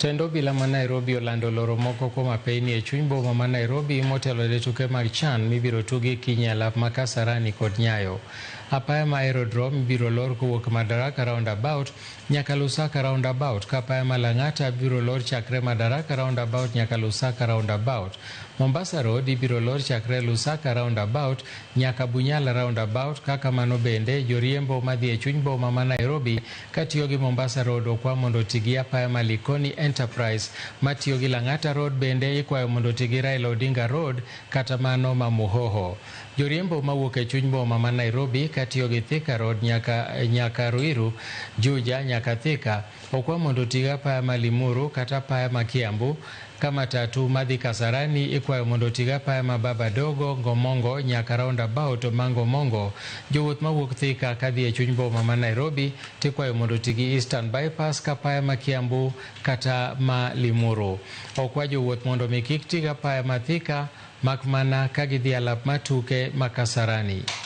Tend obila ma Nairobi olando loro moko kuom apeyni e chuny boma ma Nairobi motelo ne tuke mag CHAN mibiro tugi kiny e alap ma Kasarani kod Nyayo. Apaya ma Aerodrome ibiro lor kowuok Madaraka Roundabout nyaka Lusaka Roundabout, ka apaya ma Lang'ata biro lor chakre Madaraka Roundabout nyaka Lusaka Roundabout. Mombasa Road ibiro lor chakre Lusaka Roundabout nyaka Bunyala Roundabout. Ka kamano bende, joriembo madhi e chuny boma ma Nairobi katiyo gi Mombasa Road okwa mondo oti gi apaya ma Likoni Enterprise. Matiyo gi Lang'ata Road bende ikwayo mondo oti gi Raila Odinga Road kata mano ma Muhoho. Joriembo mawuok e chuny boma ma Nairobi katiyo gi Thika Road nyaka Ruiru, Juja nyaka Thika okwa mondo oti gi apaya ma Limuru kata apaya ma Kiambu. Ka matatu madhi Kasarani ikwayo mondo oti gi apaya ma Baba Dogo, Ngomongo nyaka roundabout ma Ngomongo. Jowuoth mawuok Thika kadhi e chuny boma ma Nairobi tikwayo mondo oti gi Eastern Bypass ka apaya ma Kiambu kata ma Limuru. Okwa jowuoth mondo mi kik ti gi apaya ma Thika mak mana ka gidhi alap ma tuke ma Kasarani.